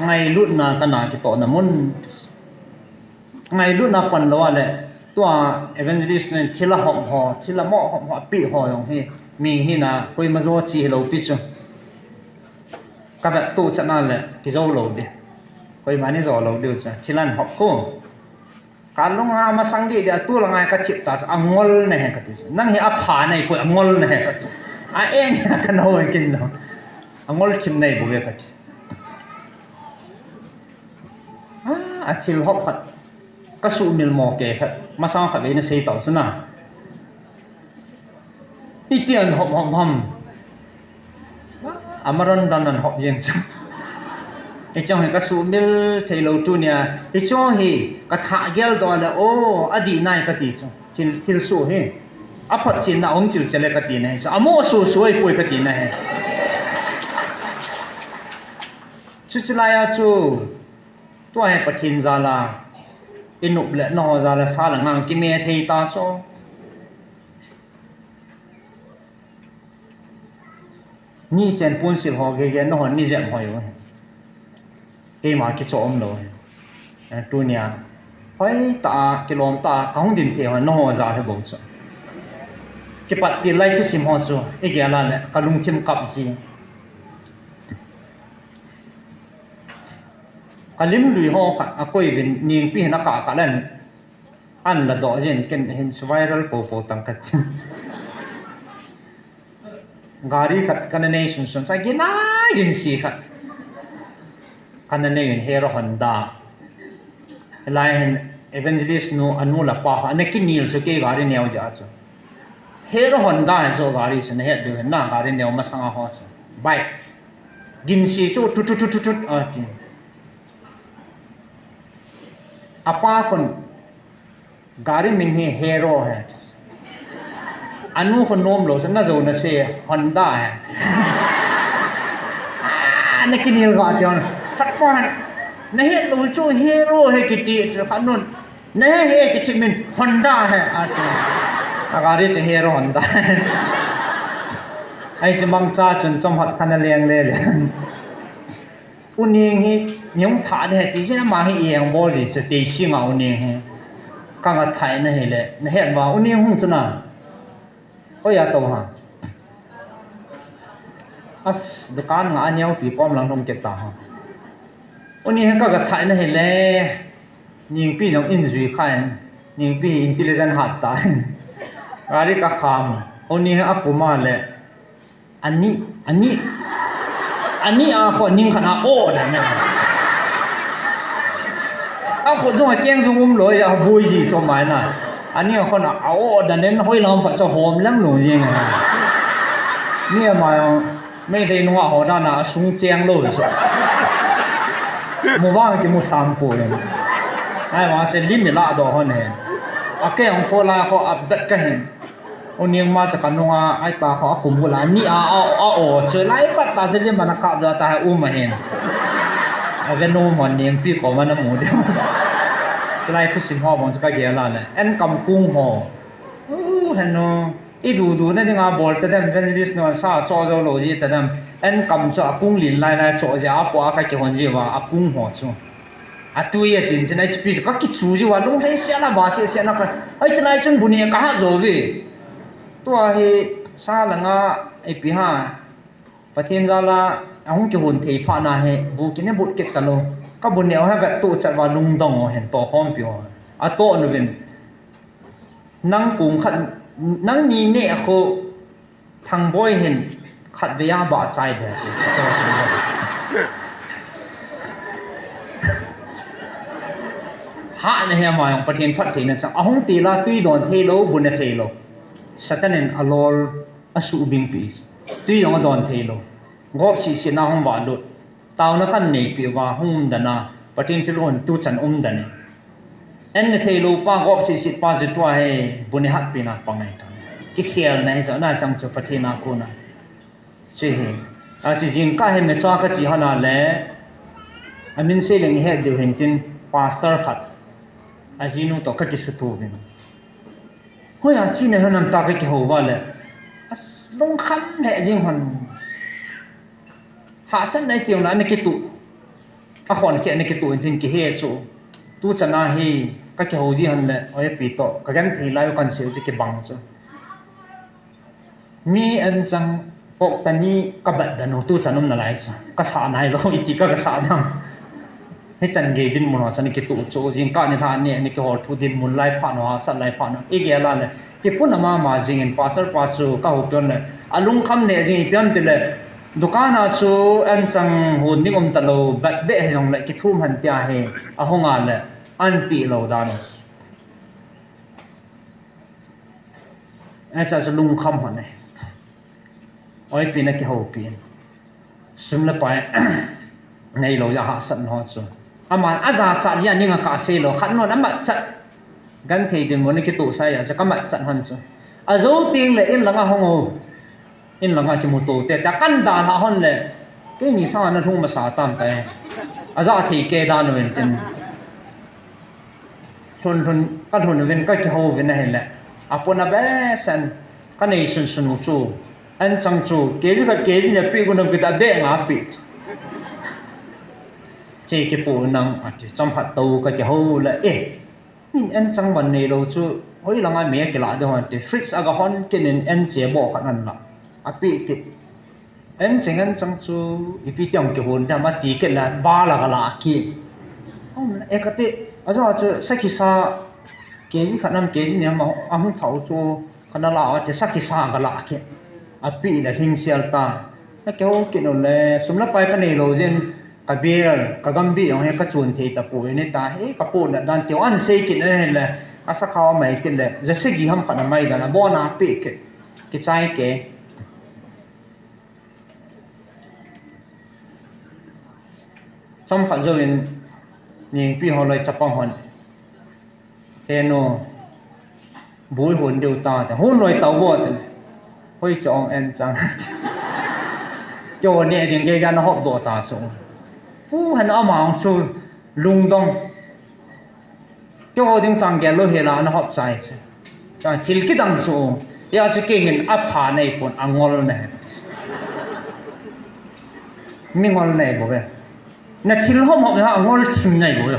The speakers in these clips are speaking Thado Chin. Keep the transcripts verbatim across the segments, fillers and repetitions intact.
Ngailutna kana kitohna mun. Ngailutna pan lou a le, tua evangelist nen thil ahop ho, thil amo hop ho, apeh ho jong hi, mi hina, koima jo chi hilou pi chu. Ka vet tu chana le, kijou lou di. Koima ni jou lou di chu, thil ahop ko. Ka lunga masang di di a tu langa ka thip ta chu, angol na he ka ti. Nang hi apha nei poi, angol na he ka ti. A eng ka no kin no. Angol thim nei bu ve ka ti. A, a thil hop khat. Ka sumil mo ke khat. Masang khat le na sei tau suna. Hiti an hop hop ham. Amaron dan an hop jeng chu. Hichong hi ka sumil thei lou tunia. Hichong hi ka thah gel doh le, o, adih nai ka ti chu. Thil, thil su hi. Aphot chin na um chil chele ka ti na hi chu. Amo su su ai poi ka ti na hi. Chuchi lai a chu. Tua hi Pathen jal a. I nup le na ho jal a sa le ngang kime thei ta so. Ni chen pun sil ho gege, na hon ni jem hoi u. Keima kicho um lou. Eh, tunia. Hoi ta a, kilom ta a, ka hung din thei ho, na ho ja he bou chu. Kipat ti lai chu sim ho chu, i gel a le, ka lungthim kap ji. Ka lim lui ho khat, a koi vin, ning pi hin a ka ka len. An la doh jin ken hin chu viral po po tang ka ti. Gari khat kana nei sun sun sa gina gin si khat. Kana nei in Hero Honda. Lai hin evangelist nu anu la pa ana kinil chu ke gari neo ja chu. Hero Honda hi chu gari chu na het du na gari neo masanga ho chu. Bike. Gin si chu tu tu tu tu tu a ti. Apa khun Gari min hi Hero he. Anu ko nom lou, na jo na se Honda he. Ah, na kinil ga tion. Khat pa na he lou chu Hero he kiti chu khat nun. Na he he kiti min Honda he. A chu. A gari chu Hero Honda. Ai chu mangcha chun chom hat kana leng le le. U Ning hi, ni hung thah ni he ti jin ama hi i eng bol ji chu tei singa U Ning hi. Ka nga thai na hi le, na het ba U Ning hung chu na. Oi a to ha. As, dukan nga a neo pi pom lang hung ke ta ha. U Ning hi ka ga thai na hi le, Ningpi jong in jui kha in, Ningpi intelligent hat ta in. Gari ka kham, U Ning a puma le, Ani, ani, ani a ko ning khat a o da ne. A ko jong a keng jong um loi a bui ji so mai na. Ani a ko na a o da ne hoi lam pa cha hom lam lo jing. Ni a mai mai le nua ho da na a sung cheng lo so. Mu vang ki mu sam ko le. Ai wa se lim la do ho ne. A ke ang ko la ko a bet ka hin. U Ning ma cha ka nunga ai ta kho a kum u la ni a a a o chu lai pat ta se le mana kap da ta hai um a hin. A ve nu mo Ningpi ko mana mu de. Lai thu sim ho bong cha ka ge la le. En kam kung ho. U henu. I du du na dinga bol ta dem ven dis no sa cho jo lo ji ta dem. En kam chu a kung lin lai lai cho ja a po a ka ki hon ji wa a kung ho chu. A tui a tin tin a H P ka kichu jiu a lunglhai sia na ba sia sia na ka. Ai chalai chun bu ne ka ha jo ve. Tua hi sa langa ipi ha. Pathen jal a hung kihon thei pha na hi bu kine but kit ta lo. Ka bu ne ha vet tu chat va lungdong o hen to khom pi o. A to nu vin. Nang kung khat nang ni ne a kho. Thangboi hin khatvei a bah chai de. Ha na he ma jong Pathen phattheina chang. Ahung til a tui don thei lou, bu ne thei lou. Satan in a lol a suhbing pi. Tui jong a don thei lou. Gop sisi na hung va lut. Taona kan neipi uva hung um dan a, Pathen thilgon tu chan um dan e. En ne thei lou pa gop sisi pa chu tua hi bu ne hatpi na pa ngai ta. Kikhel na hi jo na chang chu Pathen a kona. Chu hi. A chi jing ka hi me chua ka chi hana le. A min sei leng he diu hin tin pastor khat. A jinu to ka kisutu vin. Hoi a chi ne hanam ta ka kihou va le. As long khan le jing hon. Hahsatna i tiu na, na kitu. Akhon keh na kituh in tin kihe chu. Tu chana hi ka kihou ji hon le, oi pi to, ka genthei lai u kan seiu chu kibang chu. Mi an chang pok tani ka bat dan u tu chan um na lai chu. Ka sa nai lo, iti ka ka sa dam. Hichan gei dinmun ho chan kituh chu, jingkah nilhah neh ni kihol thu dinmun lai phat u, hahsat lai phat u. I gel a le, kipun a mama jingin pastor pa chu ka houpi hon le, alungkham neh jing ipi ham tile, dukan a chu an chang hon ding um talou, bat beh hijongle kithum hen tia hi, ahung a le, an pi lou dan u. Acha chu lungkham hon e. Oi pi na kihoupi. Sum le pai neilou ja hahsat na ho chu. Ama ajachat jia ning a kasei lou. Khat non amatchat. Genthei dinmun a kituh sa a chu kamatchat hon chu. Ajou teng le in langa hung o. In langa kimuto te. Ta kan dalha hon le. Keini sanga na lhung masa tam tai. Aja thei kei dan u in tin. Lhun lhun, ka lhun uvin ka kihou uvin ahile. Apun a behseh in, ka nei sunsun u chu. An chang chu, kei khat kei ni a pi gun a bit a beh nga pi. Che kipu nang ati, chomkhat tou ka kihou le, eh. Min an chang van neilou chu, hoilanga mi a kila de hon ti, fridge a ka hon kinin an che bo khat an la. A pi kit. An cheng an chang chu ipi tiang kihon dam ati kit le bal a ka la kit. Hom e kati, ajo chu sakhi sa kg khat nam kg ni am ahung thau chu ka na la ati sakhi sa ka la kit. Api le hing sial ta. Na kihou kit u le sum le pai ka neilou jin ka bial ka gambi jong he ka chun thei tapoi ni ta he ka pu na dan tiu an sei kit na he le asa kha mai kit le ja sagi ham khat na mai dan a bon a pi kit. Kichai ke. Chomkhat jouvin, Ningpi holoi chapang hon. He nu, bui hon diu ta, te hon loi tau bo te. Hoi chong en chang. Kyo ne ding ge ga na hop do ta so. Pu han ama chu lungdong. Keiho ding chang gel lou hi la na hop chai chu. Chang thil kidang chu. Ya chu kei hin apha nei pon angol nei. Mi ngol nei bou ve. Na thil hop hop na angol thim nei bou ve.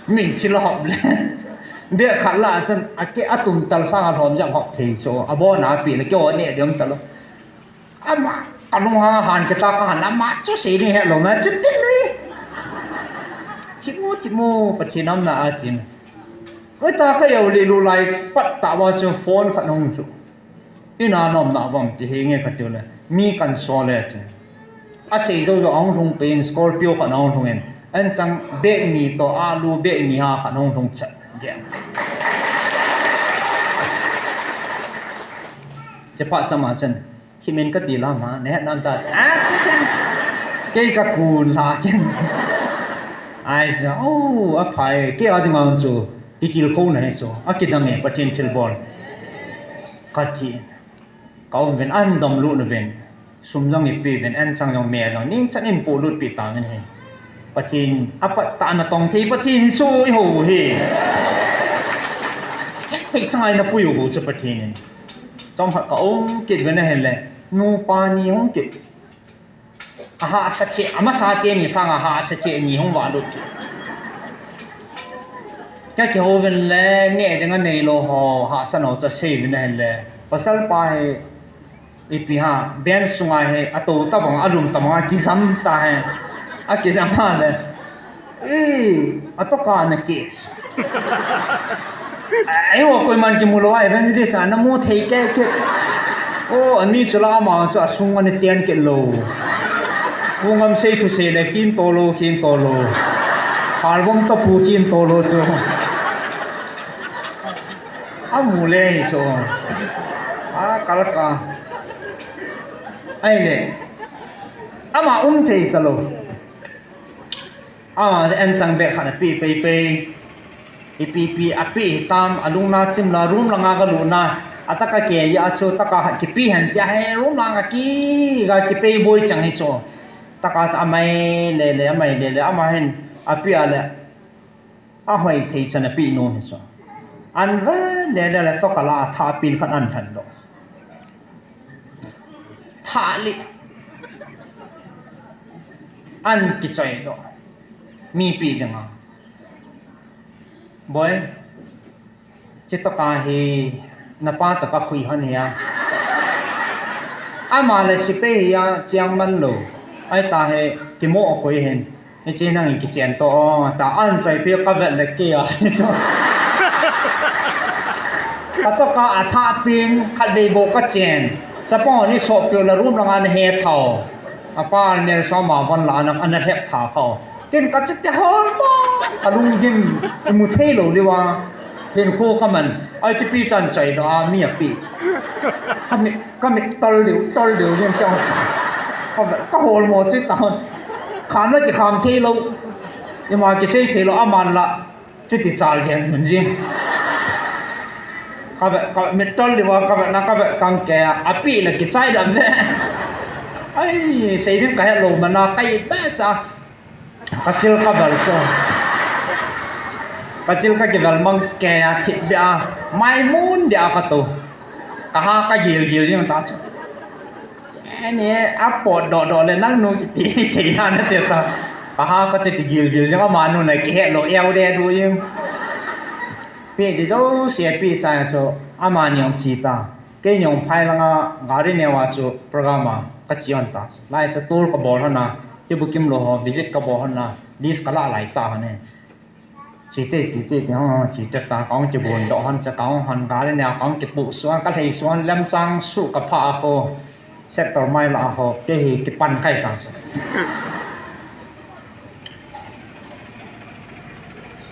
Mi thil hop le. Be khat la chun ake atum tal sang a lhom jang hop thei chu. Abon a pi le keiho ne dem ta lou. Ama, kalung ha han kita ka han ama chu sei ni he lou na chu tin ni. Thimu thimu Pathen nam na a tin. Koi ta ka yau le lu lai pat ta wa chu phone khat hung chu. Ina nom na bam ti he nge ka tiu le. Mi kan so le ti. A sei zo zo ang hung pe in Scorpio khat hung hung in. An chang be ni to a lu be ni ha khat hung hung chat. Ge. Che pa chama chen. Kimen ka ti la ma, ne nam ta. Ah, kei ka kun la ken. Ai sa, oh, aphai, kei a ding ang chu, kitil ko na he chu, akidang e, Pathen thilbol. Ka ti, ka um ven, an dom lut na ven, sum jong ipi ven, an chang jong me jong, ning chan in pu lut pi ta ven he. Pathen, apat ta na tong thei, Pathen hi chu i ho he. Hei chang ai na pui ho chu Pathen in. Chomkhat ka um kit ve na hen le, nupa ni hung kit. Ahahsa cheh, amasa teni sang ahahsa cheh ni hung valut kit. Ka kihou ven le, neh ding a neilou ho, hahsa nou chu sei ve na hen le. Pasal pa hi, ipi ha, ben sunga hi, atou tabang, alum tabang, akijam ta hi. Akijam ha le. Eh, atoka na case. Ai, o koiman kimu lou a evangelist a namu thei kei kei. O, ani chu la ama chu asung ani chen kei lou. Pu Ngamsei thusei le khin to lou, khin to lou. Halvom to pu khin to lou chu. Amu le ni chu. A, kalaka. Ai le. Ama um thei ta lou. A, an chang beh khat api pei pei. Ipi pi api hitam, alung na chim la, room langa ka lut na. Ataka ke ya chu, taka hat kipi han tia he, room langa ki, ga kipei boi chang hi chu. Taka cha amai le le, amai le le, ama hin, api a le. Ahoi thei chan api nu hi chu. An ve le le le to ka la tha pin khat an than lo. Tha li. An kichoi doh. Mipi dinga. Boi, chutaka hi napa toh kakhui hon hia. Ama le sepai hia chiang man lou. Ahita hi kimo koi hin. Hiche nang kichen to o, ta an choi pi kavet le kei a. Katoka atha pin, khatvei bou kachen. Chapang ni so pi la room langa ana he thao. Apa almirah soma von la ana, ana lhep tha khao. Tin kachete hol mo, kalunggim, imu thei lou liuva. Hinkho kaman, ai chipi chan chai da, mi api. Kami, kami tol liu, tol liu, jin kyang cha. Ka, kahol mo chi ta. Kham la kikham thei lou. Ima kisei thei lou, aman la. Chuti chal jeng mun jing. Kavet, kavet, mit tol liuva, kavet na, kavet kang ke, api la kichai da ve. Ai, sei ding kahet lou, mana kai pe sa. Kachil kavel cho. Kachil kakivel mang ke a thip bia. Mai mun dia kato. Kaha kagil gil jing ta cho. Ani, apot doh doh le nang nu kiti thei na nate ta. Kaha kache ti gil gil jing ama nu na kihet lou eu de du jing. Pi di jo se pi sa so ama ni ong chi ta. Kei ni ong phai langa gari neo a chu program a kache on ta. Lai sa tour kabol hon a. Ti bukim lou ho visit kabol hon a. List kala lai ta hon e. Chite, chite, ti hon, chite ta, kong kibun doh hon, cha kong hon, gari neo kong kipu suan, kalhei suan, lemchang su kapha a ho, sector mai la a ho, kei hi kipan kai ta su.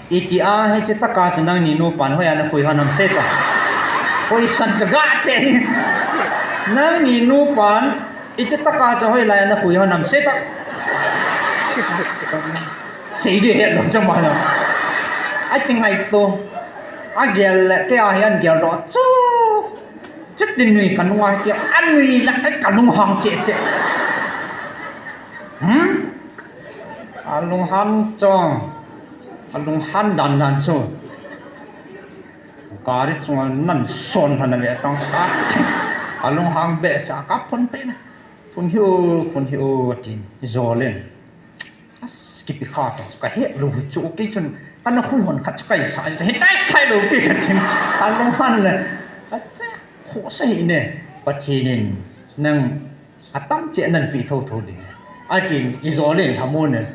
Iti a, hiche taka chu nangni nupan, hoiya nakhui hon ham sei ta. Hoi san cha ga te. Nangni nupan, hiche taka chu hoilaiya nakhui hon ham sei ta. Sei di het lou chama na. Ai ti ngai to. Agel le, kei a hi an gel doh chu. Chuti nui kanunga kei, anui la kei kalunghang che che. Hmm? Alunghang chong. Alunghang dan dan chu. Gari chunga nan son hana ve tang ka. Alunghang behseh a kaphun pe na. Phun hi o, phun hi o, tin. Jolin. As, kipi kha ta, kahet lou chu, kei chun, kana khui hon khat chu kaisa, hitai sai lou kei kachin, alunghang le, acha, khosa hi ne, Pathen in, nang, atam che nanpi thotho ding, atin, ijole lhamu ne,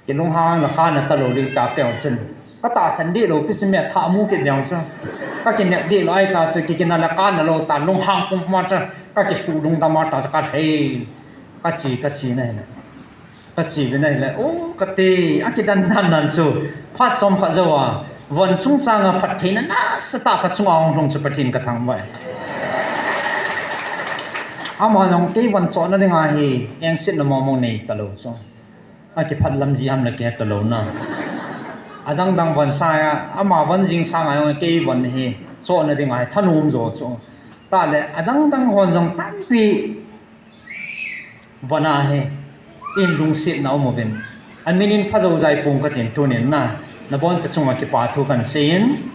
kilunghang la kha na talou ding ta teu chun, katahsan deh lou pi si me thamu kit ding chu, kakinep deh lou ai ta chu, kikina la kana lou ta, lunghang pum ma chu, kakisuh lungdam a ta chu, kalhei, kache, kache na hi na. Kache ve na hile, o, kati, akidan nan nan chu, phat chomkhat jou a, von chungchang a phattheina nasatah kachunga hung lhung chu Pathen kathangvah e. Ama jong kei von chohna dinga hi, engsetna mong mong nei talou chu. Akiphat lam ji ham le kei talou na. Adang dang von sa a, ama von jing sanga jong kei von hi, chohna dinga hi, thanom jo chu. Tale, adang dang von jong tampi, Von a hi, in lungsetna um uvin. Amin in Phajoujaipung katin tunin na, naboncha chunga kipa thu kahin seiyin,